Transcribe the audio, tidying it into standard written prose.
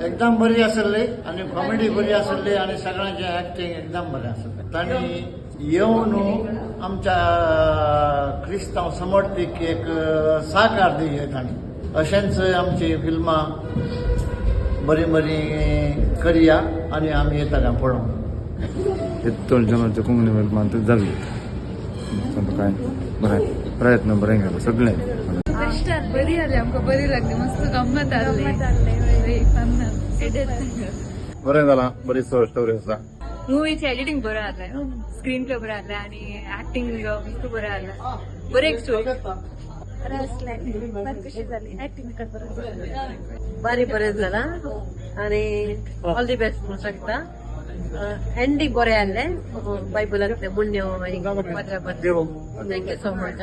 एकदम बरी आसली आनी कॉमेडी बरी आसली आनी सगळ्यांचे ऍक्टिंग एकदम बरें आसलें. तांणी येवन आमच्या क्रिस्तांव समर्थीक एक साकार दिली तांणी. अशेंच आमची फिल्मां बरीं बरीं करया आनी आमी येतले पळोवंक. येत्तोळ जनाचे कोंकणी फिल्मांत जाल्ली काय बरें प्रयत्न बरें केलो सगळें. बेस्ट, बरी जाली, आमकां बरी लागली, मस्त गम्मत आसली. बरें जालां, बरी स्टोरी आसा. मुवीचे एडिटिंग बरं आसलें, स्क्रीन प्ले बरं आसलें आणि ऍक्टिंग मस्त बरं आसलें. बरें एक स्टोरी. बरें आसलें, बरी खुशी जाली, एक्टिंग बरें. बारी बरें जाला आणि ऑल the best म्हणूंक शकता. एंडींग बरें आहलें, बायबलांतलें पुण्य. Thank you so much.